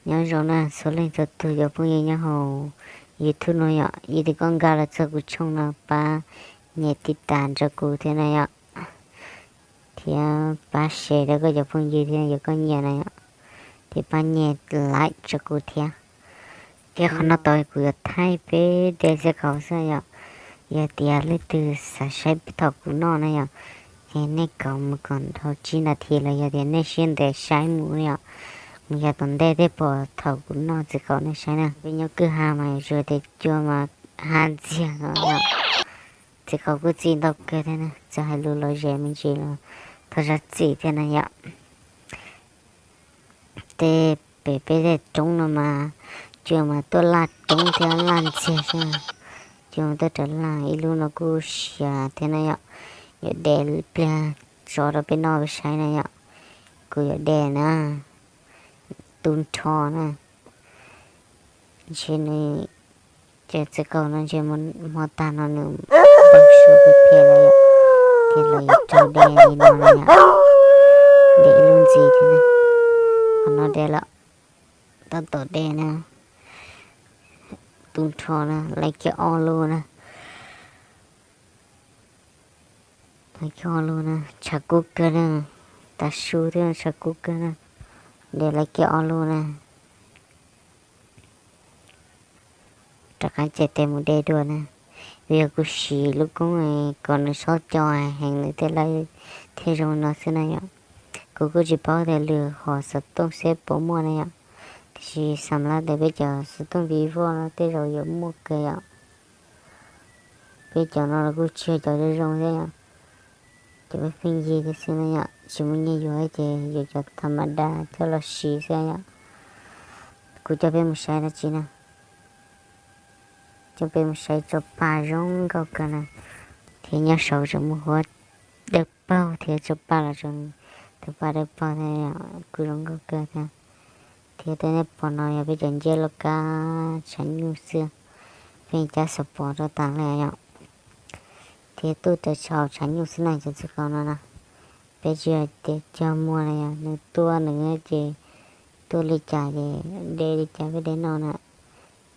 Nyob zoo na txhua leej txhua tus cov phooj ywg nyob hauv YouTube no yom, yog tias koj nkag los txog kuv channel no pab nyem tiv tas nrog kuv thiab na yom, thiab pab share rau koj cov phooj ywg thiab yog koj nyiam na yom, thiab pab nyem like rau kuv thiab. Thiab qhov no tau kuv yuav thaij peb de txiv qaub xwb yom. Yog tias leej twg xav saib thaum kuv noj na yom, es nej kov mus kom dhau tsib nas this los yog tias nej siab ntev saib mus yom, mus yav tom ntej tej pom thaum kuv noj txiv qaub nej saib na. Peb nyob kwj ha mas yuav tsum tias cua mas ha ntxiag no yom. Txiv qaub kuj txi ntau kawg thiab na, txawm hais lus lom zem me ntsis los thov zam txim thiab na yom. Tej pem peb tej roob no mas cua mas tuaj laj roob thiab laj ntxiag xwb. Cua mas tuaj raws laj, ib lub no kuj siav thiab na yom. Yuav de pliag tso rau peb noj peb saib na yom. Kuv yuav de na, tu nrho na. Ntshe nws, cov txiv qaub no ntshe hmo tag no nws npau suav phem phem lawm yom, ces lawv yuav raug de li no na yom. De ib lub ntxiv thiab na, qhov no de lawm, tab tom de na. Tu nrho na, laiv kiag ob lub na. Laiv kiag ob lub na, tshav kub kawg na, tav su thiab tshav kub kawg na. De laiv kiag ob lub na. Rov qab cev tes mus de dua na. Vim yog kuv siv lub koob kom nws txhob co heev nws thiaj laiv thiaj zoo no xwb na yom. Kuv kuj tsis paub tias lwm hom xov tooj seb puas muaj na yom, tiam sis xam lab tias peb cov xov tooj Vivo no tej zaum yuav muaj kawg yom. Peb cov no los kuj tsis yog cov zoo zoo thiab yom, cov pheej yig thiab xwb na yom, tsis muaj nyiaj yuav ces yuav cov tha ma da coj los siv xwb yom. Kuv coj peb mus saib dab tsi na, coj peb mus saib tsob paj zoo nkauj kawg na, thiab nyob saud tseem muaj huab dawb paug thiab tsob paj los tseem, tus paj dawb paug thiab kuj zoo nkauj kawg thiab. Thiab tej nej pom no yog peb cov ncej loj kab tshav nyuj xwb, pheej cab xov pos rau tas li yom. Thiab tuaj raws tshav tshav nyuj xwb na cov txiv qaub no na. Peb tsis yog tias cog muag na yom, nws tuaj nws ces tuaj li cas ces de li cas peb de noj na.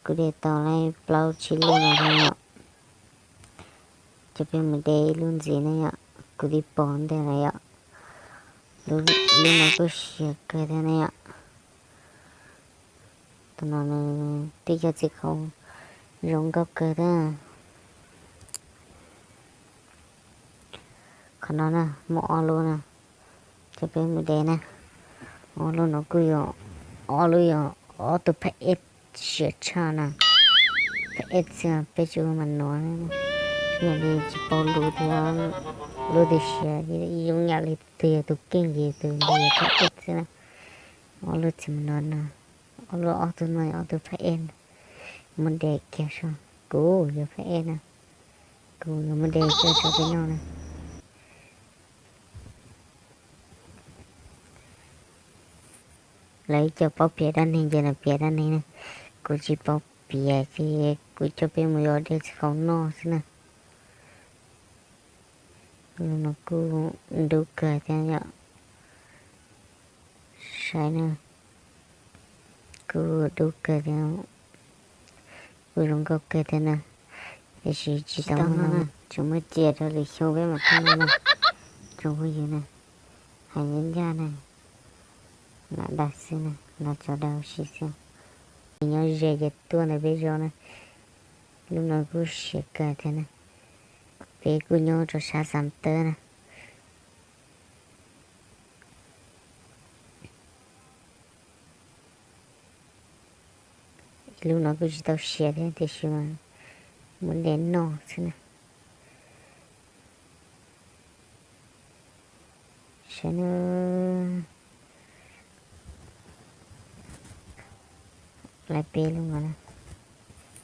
Kuv de tau li plaub tsib lub no thiab yom. Coj peb mus de ib lub ntxiv na yom, kuv twb pom ntej lawm yom. Lub no kuj siav kawg thiab na yom. Tus no nws twb yog txiv qaub zoo nkauj kawg thiab. Qhov no na muaj ob lub na, coj peb mus de na. Ob lub no kuj yog, ob lub yog ob tug phab ej siav tshaj na. Phab ej txij peb tsis ua mas nuav, yog li tsis paub lub thiab, lub twg siav zoo yam li tus yog tus keej ces tus yog phab ej xwb na. Ob lub txij mas nuav no, ob lub ob tug no yog ob tug phab ej na. Muab de kiag so, kuv yuav phab ej na, kuv yuav muab de coj tso peb noj na. Lawv ib co paub piav dab neeg ces lawv piav dab neeg na, kuv tsis paub piav ces kuv coj peb mus yuav de txiv qaub noj xwb na. Lub no kuj dub kawg thiab yom. Saib na, kuj dub kawg thiab, kuj zoo nkauj kawg thiab na. Tiam sis tsis tau muaj, tsuas muaj cia rau lwm xyoo peb mam tuaj na. Tsoom phooj ywg na, hais ncaj ncaj na, lam dag xwb na, lam tso dag ua si xwb. Nyob ze ces tuaj ntawm peb zos na. Lub no kuj siav kawg thiab na. Peb kuj nyob rau sab Xam Tawb na. Lub no kuj tsis tau siav thiab tiam sis mas muab de noj xwb na. Saib na, lawv peb lub no na,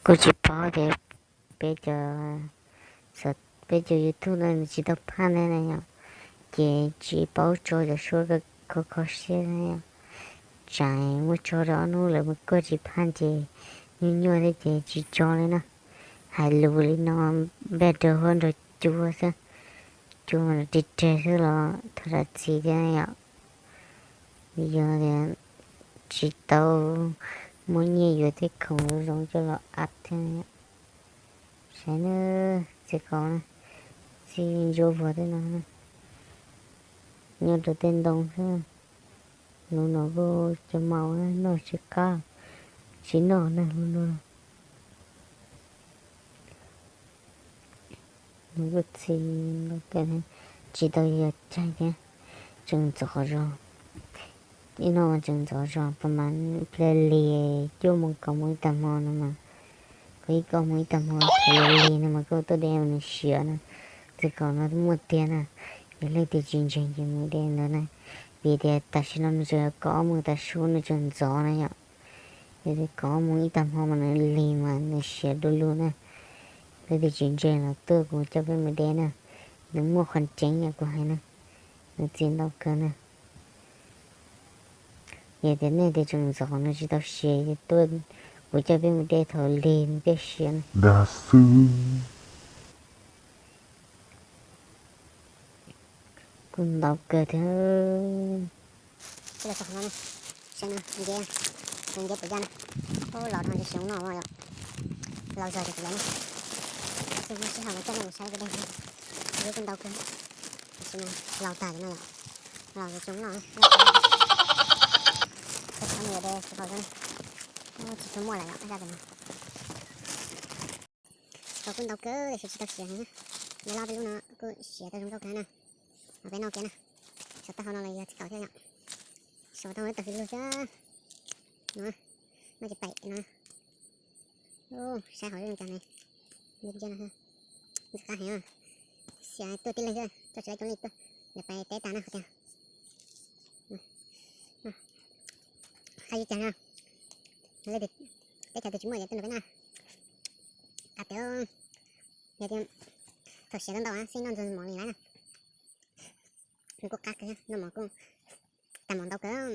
kuj tsis paub tias peb cov, peb cov YouTube no nws tsis tau phaj ntawd na yom, ces tsis paub tso cov suab kho kho siab na yom. Tsam muab tso rau ob hnub lawv mus kuaj tsis phaj ces nyuaj nyuaj thiab ces tsis tso li na. Hais lus li no npaj rau huab nrog cua xwb, cua mas rig reg xwb los thov zam txim thiab yom. Yog tias tsis tau muaj nyiaj yuav tej khoom zoo zoo coj los ab thiab. Saib na, txiv qaub na, txiv ntsuab vuag tej no, nyob rau tej ntoo xwb. Lub no kuj cov maum noj tsis qab, tsis noj na lub no. Nws kuj txi ntau kawg, tsis tau yog caij thiab, tseem ntxov zog. Ib no tseem ntxov zog, pab mas pliag lig cuaj moos kaum moos ib tag hmo no mas, kaum ib kaum moos ib tag hmo lig no mas kuj tuaj de nws siav na. Txiv qaub no muaj tiag na, yog leej twg tsis ntseeg ces mus de ntawd na. Vim tias tam sim no nws tseem kaum ob moos tav su, nws tseem ntxov na yom. Yog tias kaum ob moos ib tag hmo mas nws lig mas nws siav du lug na. Leej twg tsis ntseeg los tuaj kuv coj peb mus de na. Nws muaj qhov tseeb yam kuv hais na, nws txi ntau kawg na. Yog tias nej tias tseem ntxov nws tsis tau siav ces tuaj kuv coj peb mus de thaum lig nws thiaj siav na. Dag xwb. Kuj ntau kawg thiab. Saib no, nceb, tus nceb pum yaj na. Ub, los dhau ntsis xyoob no yom. Laus zog ces kuv lawv na. Tab sis muaj sij hawm kuv coj nej mus saib kuv de. Nceb kuj ntau kawg. Tam sim no laus tag no yom. Laus ntsis xyoob no. Tsis tau muaj lawm yom, zaj tus no. Tsis tau kuj ntau kawg tiam sis tsis tau siav heev. Nyob loj tej lub no kuj siav tau zoo nkauj kawg na. Mas peb noj kiag na. Saum taub hau no los yog txiv qaub thiab yom. Saum taub hau tawm hws lug thiab. No, noj tsis paim no. Saib hauv zoo cas ne. Ntxim qab heev. Xiam tuaj tib leeg xwb, tuaj tsis laib coob leej tuaj. Lawv pais teb tas na qhov tiag. Qab ib cas na. Teb chaws twg tsis muaj ces tuaj nrog peb noj. Qab tiag. Yog tias thaum siav tau ntau xij noj ntxuag mov li lawm na. Nws kuj qab kawg, noj mov kuj tag mov ntau kawg.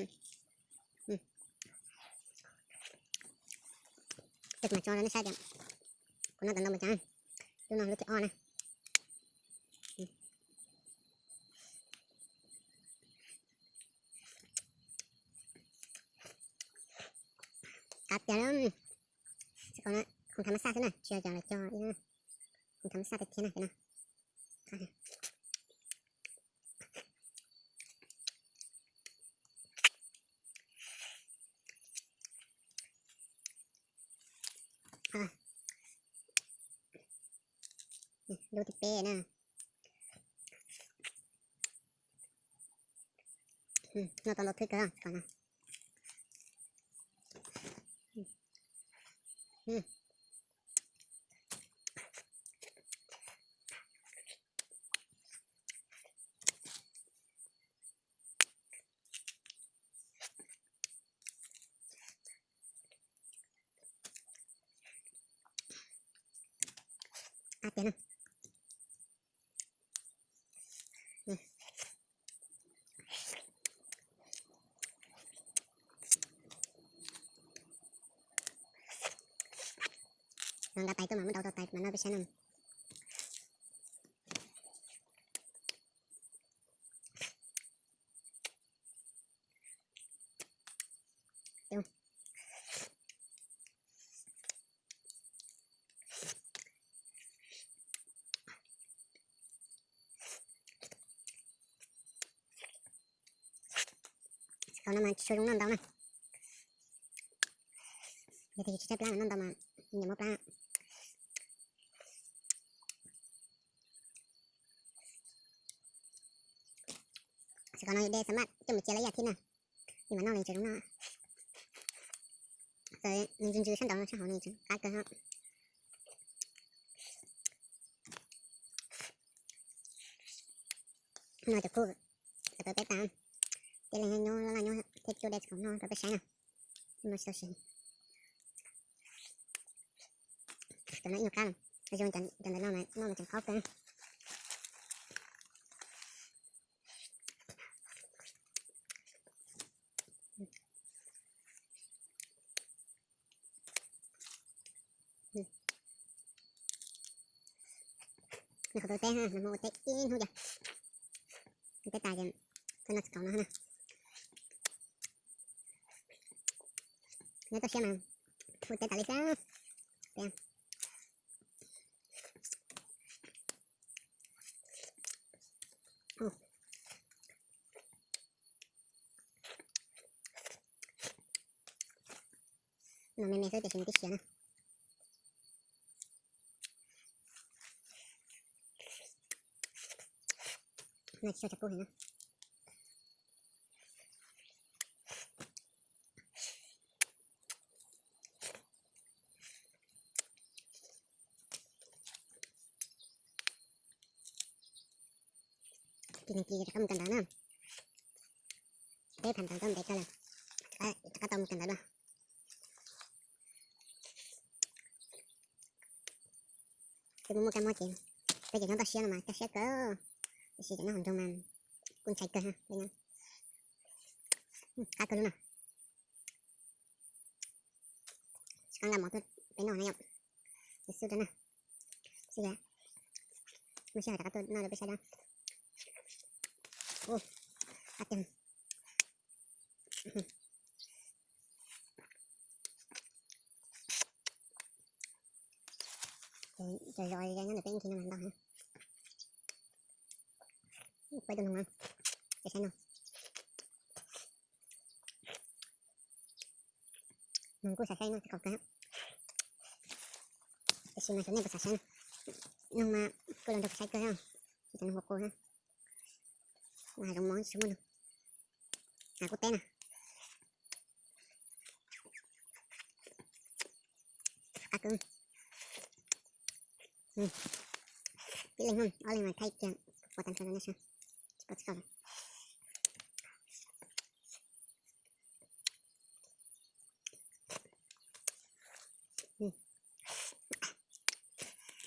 Tes kuv mam tso rau nej saib tias kuv noj tau ntau npaum cas. Lub no lub thib ob na. Qab tiag. Khoom tham mas xaj xwb na, tsis yog cov lawv cog ib, khoom tham mas xaj tiag tiag na cov no. Lub thib peb na. Noj tau ntau thwb kawg no. Qab tiag na. Nqa tais tuaj mas muab dau tau tais mas noj peb saib no. Txiv qaub no mas tsis tshua zoo noj ntau na. Yog tias yus tsis tshaib plab noj ntau mas nyiam mob plab. Txiv qaub no de xa maj coj mus cia lawm ib as thiv na. Yus mam noj nws tseem zoo noj. Nws ntsws ntsws sab nraud no sab hauv nws tseem qab kawg. No cov kub tawm peb tas, tej leeg nyob laj nyob thiab cuaj de txiv qaub no rau peb saib na. No tsis tau siav. Cov no ib nyuag qab, zoo cov ntawm no mas noj mas tseem qaub kawg. Nws qhov tau teb ha, nws hmo ua teb ib hnub cas. Teb tas ces tuaj noj txiv qaub no na. Nyob toj siab mas hu teb tas li thiab. No me me xwb tiam sis nws tib siav na. No tsis tshua tshav kub heev na. Kis neeg kis rov qab mus kawm ntawv na. Peb phav ntawv tau ntev kawg lawm, rov qab tau mus kawm ntawv dua. Twb muaj muaj kab mob ces peb cov nyob toj siab no mas kaj siab kawg, tiam sis cov nyob hauv nroog mas kuj ntshai kawg. Qab kawg lub no. Tsis qab nqa mov tuaj peb noj na yom. Xub rau na. Xwb yam. Muaj sij hawm rov qab tuaj noj rau peb saib dab. Qab tiag. Cov zos nyob ntawm peb ib ncig no mas ntau heev. Peb tus noog, ces saib no. Noog kuj xav saib no, qau kawg. Tiam sis mas xyov nej puas xav saib na. Noog mas kuj los nrog kuv saib kawg, tsis tas noog qus qus na. Hav zoov mov tsis muaj noog. Hav kuj teb na. Qab kawg. Tib leeg, ob leeg mas thaij kiag, pom tag nrho rau nej saib. Tsis pom txij kaum lawm.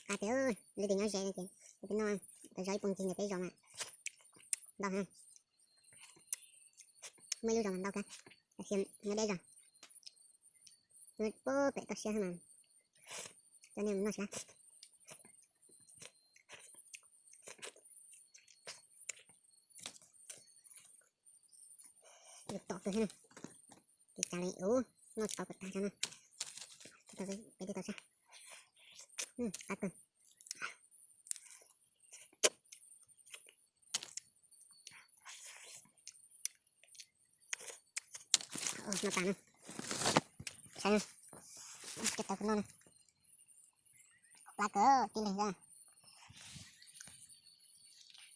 Qab tiag, lub twg nyob ze no ces peb noj tau zog ib puag ncig ntawm peb zos mas ntau heev. Muaj ib lub zos mas ntau kawg, tab sis nyob deb zog. Nyob pem toj siab mas coj nej mus noj tsis lab. Yus tom kawg thiab na. Ces cas li ub, noj tsis tau kom tag tso na. Peb twb tau sab. Qab kawg. Noj tas na. Saib na. Cov tawv kuv noj na. Plab kawg, tib leeg xwb.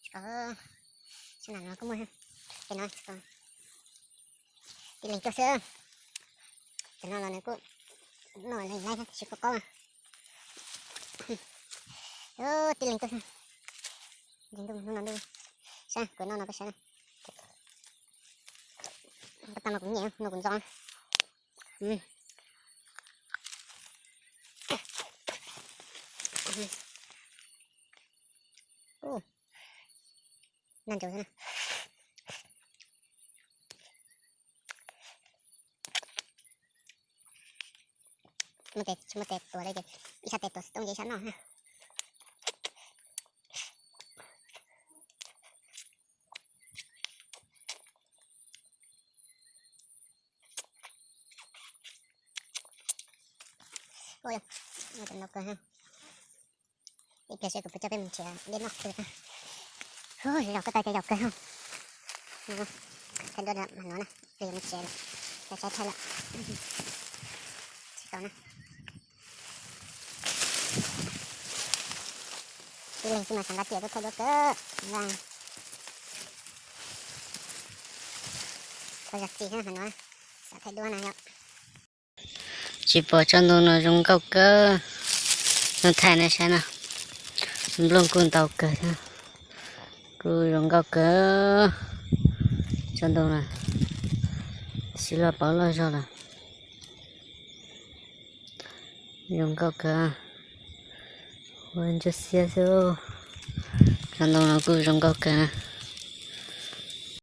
Tsis pom, sab nram no kuj muaj, ces no tsis pom. Tib leeg tuaj xwb. Cov no los nws kuj noj leej laib thiab tab sis kuj qaub. Tib leeg tuaj xwb. Ntshe ntuj hnub no ntuj, saib kuv noj no peb saib na. Koj tau no kuv nyiam, no kuv ntxov. Noj ntsaws xwb na. Muaj tes, tsis muaj tes tuav li ces ib sab tes tuav xov tooj ces ib sab noj na. Ua, ntau kawg. Ib pliag seb kuv puas coj peb mus nrhiav dej noj twg. Hu, zos koj tau cov yaus kawg. Thaij duab mam no na, peb yuav mus tsev lawm, cov saib thaij lawm. Tsis tau na. Tib leeg xwb mas xav nqa tiam tuaj thaij duab kawg. Tau zam txim no, xav thaij duab na yom. Tsis pom tsob ntoo no zoo nkauj kawg. Nug thaij nej saib na, nplooj kuj ntau kawg thiab, kuj zoo nkauj kawg. Tsob ntoo no sib loj paub loj zog lawm, zoo nkauj kawg. Ua ntsuab xiab xwb. Tsob ntoo no kuj zoo nkauj kawg na.